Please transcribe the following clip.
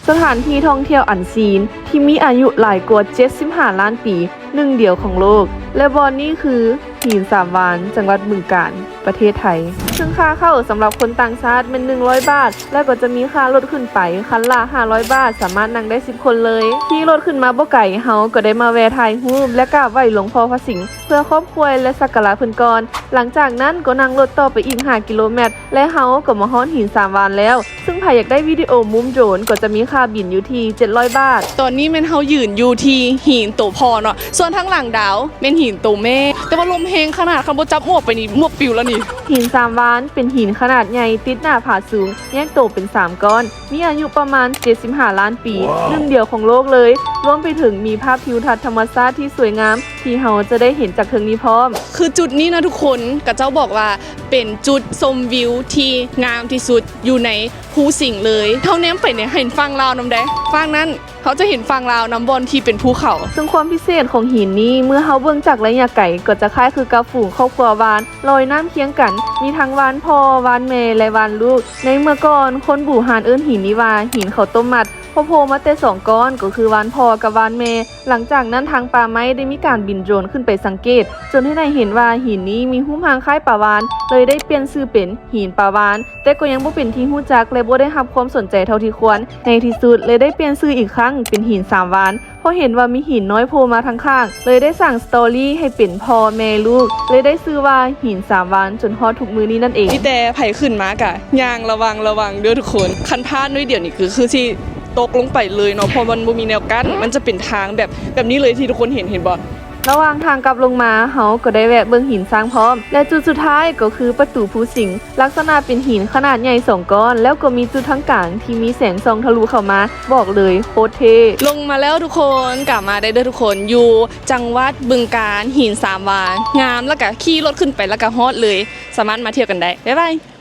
ສະຖານທີ່ທ່ອງທ່ຽວອັນຊີນທີ່ມີອາຍຸຫຼາຍກວ່າເຈັດສິບຫ້າລ້ານປີ ໜຶ່ງດຽວຂອງໂລກ ແລະ ບ່ອນນີ້ຄືຫີນສາມວານ ຈັງຫວັດບຶງການ ປະເທດໄທ. ເຊິ່ງຄ່າເຂົ້າສຳລັບຄົນຕ່າງຊາດແມ່ນໜຶ່ງຮ້ອຍບາດ ແລະ ກໍຈະມີຄ່າລົດຂຶ້ນໄປ ຄັນລະຫ້າຮ້ອຍບາດ ສາມາດນັ່ງໄດ້ສິບຄົນເລີຍ. ຂີ່ລົດຂຶ້ນມາບໍ່ໄກ ເຮົາກໍໄດ້ມາແວ່ຖ່າຍຮູບ ແລະ ກາບໄຫວ້ຫຼວງພໍ່ພະສິງ ເພື່ອຂອບຄຸນ ແລະ ສັກກາລະເພິ່ນກ່ອນ. ຫຼັງຈາກນັ້ນກໍນັ່ງລົດຕໍ່ໄປອີກຫ້າກິໂລແມັດ ແລະ ເຮົາກໍມາຮອດຫີນສາມວານແລ້ວ. ເຊິ່ງໃຜຢາກໄດ້ວິດີໂອມຸມໂດຣນກໍຈະມີຄ່າບິນຢູ່ທີ່ເຈັດຮ້ອຍບາດ. ຕອນນີ້ແມ່ນເຮົາຢືນຢູ່ທີ່ຫີນໂຕພໍ່ເນາະ, ສ່ວນທາງຫຼັງດາວແມ່ນຫີນໂຕແມ່. ແຕ່ວ່າລົມແຮງຂະໜາດ, ຄັນບໍ່ຈັບໝວກໄປນີ້ ໝວກປິວແລ້ວນີ້. ຫີນສາມວານເປັນຫີນຂະໜາດໃຫຍ່ຕິດໜ້າຜາສູງ, ແຍກໂຕເປັນສາມກ້ອນ, ມີອາຍຸປະມານເຈັດສິບຫ້າລ້ານປີ, ໜຶ່ງດຽວຂອງໂລກເລີຍ. ລວມໄປເຖິງມີພາບທິວທັດທຳມະຊາດທີ່ສວຍງາມ ທີ່ເຮົາຈະໄດ້ເຫັນຈາກເທິງນີ້ພ້ອມ. ຄືຈຸດນີ້ນະທຸກຄົນ, ເຂົາເຈົ້າບອກວ່າເປັນຈຸດຊົມວິວທີ່ງາມທີ່ສຸດຢູ່ໃນພູສິງເລີຍ. ເຮົາແນມໄປນີ້ເຫັນຝັ່ງລາວນຳໃດ໋, ຝັ່ງນັ້ນເຮົາຈະເຫັນຝັ່ງລາວນຳ ບ່ອນທີ່ເປັນພູເຂົາ. ເຊິ່ງຄວາມພິເສດຂອງຫີນນີ້ ເມື່ອເຮົາເບິ່ງຈາກໄລຍະໄກ ກໍຈະຄ້າຍຄືກັບຝູງຄອບຄົວວານລອຍນ້ຳຄຽງກັນ, ມີທັງວານພໍ່, ວານແມ່ ແລະ ວານລູກ. ໃນເມື່ອກ່ອນ, ຄົນບູຮານເອີ້ນຫີນນີ້ວ່າຫີນເຂົ້າຕົ້ມມັດ, ເພາະໂພມາແຕ່ສອງກ້ອນ ກໍຄືວານພໍ່ກັບວານແມ່. ຫຼັງຈາກນັ້ນທາງປ່າໄມ້ໄດ້ມີການບິນໂດຣນຂຶ້ນໄປສັງເກດ ຈົນເຮັດໃຫ້ເຫັນວ່າຫີນນີ້ມີຮູບຮ່າງຄ້າຍປາວານ, ເລີຍໄດ້ປ່ຽນຊື່ເປັນຫີນປາວານ, ແຕ່ກໍຍັງບໍ່ເປັນທີ່ຮູ້ຈັກ ແລະ ບໍ່ໄດ້ຮັບຄວາມສົນໃຈເທົ່າທີ່ຄວນ. ໃນທີ່ສຸດເລີຍໄດ້ປ່ຽນຊື່ອີກຄັ້ງເປັນຫີນສາມວານ, ເພາະເຫັນວ່າມີຫີນນ້ອຍໂພມາທາງຂ້າງ, ເລີຍໄດ້ສ້າງສະຕໍຣີໃຫ້ເປັນພໍ່ແມ່ລູກ, ເລີຍໄດ້ຊື່ວ່າຫີນສາມວານ ຈົນຮອດທຸກມື້ນີ້ນັ້ນເອງ. ມີແຕ່ໃຜຂຶ້ນມາກະຍ່າງລະວັງລະວັງເດີທຸກຄົນ, ຄັນພາດໜ້ອຍດຽວນີ້ຄື ຄືຊິ ຕົກລົງໄປເລີຍເນາະ, ເພາະມັນບໍ່ມີແນວກັ້ນ, ມັນຈະເປັນທາງແບບ ແບບນີ້ເລີຍທີ່ທຸກຄົນເຫັນ, ເຫັນບໍ່? ລະຫວ່າງທາງກັບລົງມາ, ເຮົາກໍໄດ້ແວະເບິ່ງຫີນຊ້າງພ້ອມ ແລະ ຈຸດສຸດທ້າຍກໍຄືປະຕູພູສິງ, ລັກສະນະເປັນຫີນຂະໜາດໃຫຍ່ສອງກ້ອນ, ແລ້ວກໍມີຈຸດທາງກາງທີ່ມີແສງສ່ອງທະລຸເຂົ້າມາ, ບອກເລີຍໂຄດເທ່. ລົງມາແລ້ວທຸກຄົນ, ກັບມາໄດ້ເດີທຸກຄົນ, ຢູ່ຈັງຫວັດບຶງການ, ຫີນສາມວານ, ງາມ, ແລ້ວກະຂີ່ລົດຂຶ້ນໄປ ແລ້ວກະຮອດເລີຍ, ສາມາດມາທ່ຽວກັນໄດ້. ບາຍບາຍ.